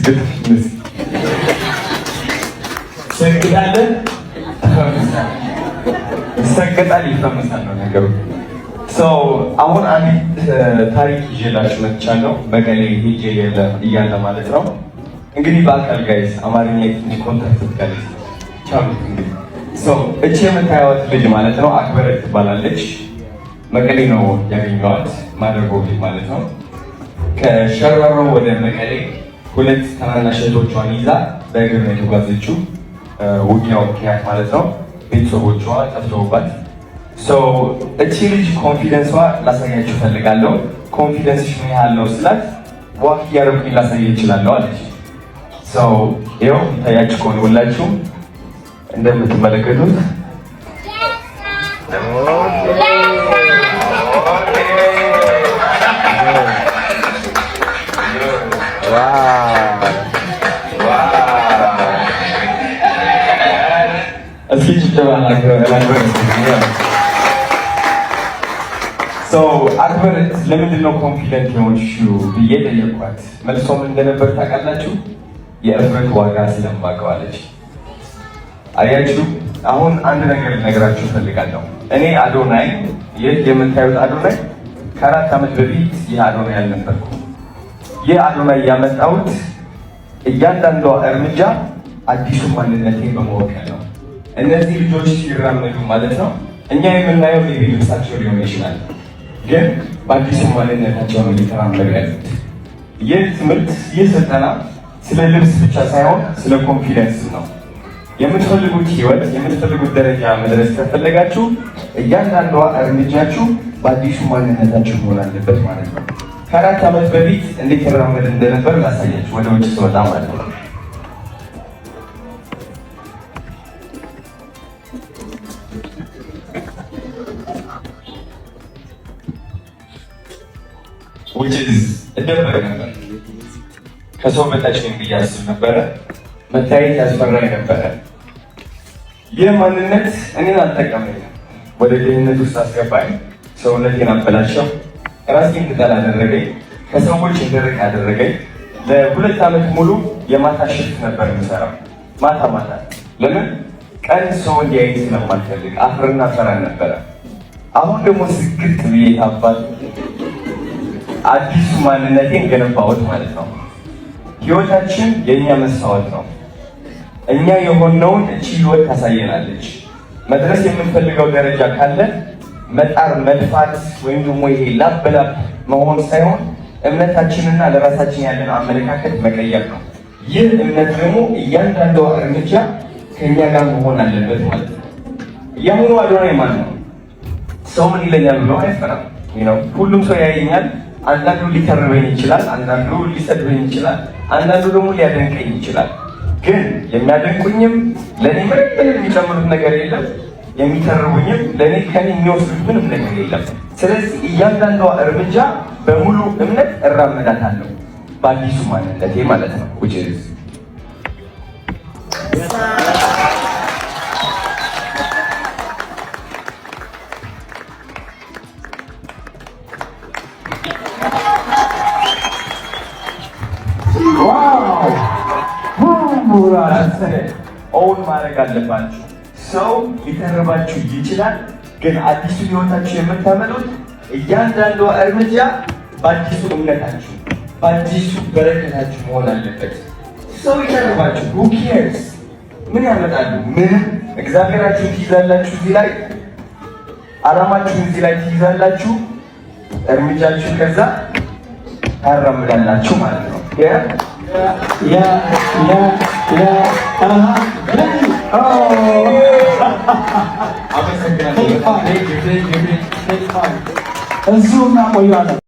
ስግጥ ሰግጣለን፣ ይሰገጣል፣ ይፈመሳል ነው ነገሩ። አሁን አንዲት ታሪክ ይዤላችሁ መጥቻለሁ። መቀሌ ሄጄ እያለ ማለት ነው። እንግዲህ በአካል guys አማርኛ ትንሽ contact ጋለች ቻሉት። እንግዲህ እቺ የምታዩት ልጅ ማለት ነው አክበረት ትባላለች። መቀሌ ነው ያገኘኋት፣ ማደጎ ቤት ማለት ነው። ከሸራሮ ወደ መቀሌ ሁለት ታናናሽ እህቶቿን ይዛ በእግር ነው የተጓዘችው። ውጊያው ምክንያት ማለት ነው። ቤተሰቦቿ ጠፍተውባት። እቺ ልጅ confidence ዋ ላሳያችሁ ፈልጋለሁ። Confidence ምን ያህል ነው ስላት walk እያደረኩኝ ላሳየ እችላለሁ አለች። ይኸው ይታያችሁ ከሆነ ሁላችሁ እንደምትመለከቱት እስኪ ጭብጨባ። አክበረት ለምንድን ነው confident የሆንሽው ብዬ ጠየኳት። መልሶም እንደነበር ታውቃላችሁ? የእፍረት ዋጋ ስለማውቀው አለች። አያችሁ፣ አሁን አንድ ነገር ልነግራችሁ እፈልጋለሁ። እኔ አዶናይ፣ ይህ የምታዩት አዶናይ ከ4 ዓመት በፊት ይህ አዶናይ አልነበርኩም። ይህ አዶናይ ያመጣሁት እያንዳንዷ እርምጃ አዲሱ ማንነቴን በመወከል ነው። እነዚህ ልጆች ሲራመዱ ማለት ነው እኛ የምናየው maybe ልብሳቸው ሊሆን ይችላል፣ ግን በአዲሱ ማንነታቸው ነው እየተራመዱ ያሉት። ይህ ትምህርት፣ ይህ ስልጠና ስለ ልብስ ብቻ ሳይሆን ስለ confidence ነው። የምትፈልጉት ህይወት፣ የምትፈልጉት ደረጃ መድረስ ከፈለጋችሁ እያንዳንዷ እርምጃችሁ በአዲሱ ማንነታችሁ መሆን አለበት ማለት ነው። ከ4 ዓመት በፊት እንዴት እራመድ እንደነበር ላሳያችሁ፣ ወደ ውጭ ስወጣ ማለት ነው። Which is እደበቅ ነበር። ከሰው በታች ነኝ ብዬ አስብ ነበረ። መታየት ያስፈራኝ ነበረ። ይህ ማንነት እኔን አልጠቀመኝም። ወደ ድህነት ውስጥ አስገባኝ። ሰውነቴን አበላሸው። ራሴን እንድጠላ አደረገኝ። ከሰዎች እንድርቅ አደረገኝ። ለ2 ዓመት ሙሉ የማታ shift ነበር የምሰራው። ማታ ማታ። ለምን? ቀን ሰው እንዲያይ ስለማልፈልግ አፍርና ፈራ ነበረ። አሁን ደግሞ ስግጥ ብዬ ታባት አዲሱ ማንነቴን ገነባሁት ማለት ነው። ህይወታችን የእኛ መስታወት ነው። እኛ የሆነውን እቺ ህይወት ታሳየናለች። መድረስ የምንፈልገው ደረጃ ካለ መጣር፣ መልፋት ወይም ደግሞ ይሄ ላብ በላብ መሆን ሳይሆን እምነታችንና ለራሳችን ያለን አመለካከት መቀየር ነው። ይህ እምነት ደግሞ እያንዳንዷ እርምጃ ከእኛ ጋር መሆን አለበት ማለት ነው። የአሁኑ አዶናይ ማን ነው? ሰው ምን ይለኛል ብሎ አይፈራም። ሁሉም ሰው ያየኛል። አንዳንዱ ሊተርበኝ ይችላል፣ አንዳንዱ ሊሰድበኝ ይችላል፣ አንዳንዱ ደግሞ ሊያደንቀኝ ይችላል። ግን የሚያደንቁኝም ለእኔ ምንም ምንም የሚጨምሩት ነገር የለም፣ የሚተርቡኝም ለእኔ ከኔ የሚወስዱት ምንም ነገር የለም። ስለዚህ እያንዳንዷ እርምጃ በሙሉ እምነት እራመዳታለሁ በአዲሱ ማንነቴ ማለት ነው። Which is own ማድረግ አለባችሁ። ሰው ሊተርባችሁ ይችላል፣ ግን አዲሱ ህይወታችሁ የምታመጡት እያንዳንዷ እርምጃ በአዲሱ እምነታችሁ በአዲሱ በረከታችሁ መሆን አለበት። ሰው ይተርባችሁ፣ who cares? ምን ያመጣሉ? ምንም። እግዚአብሔራችሁን ትይዛላችሁ እዚህ ላይ፣ አላማችሁን እዚህ ላይ ትይዛላችሁ፣ እርምጃችሁ ከዛ ታራምዳላችሁ ማለት ነው። አመሰግናለሁ። እዚሁ እናቆያለን።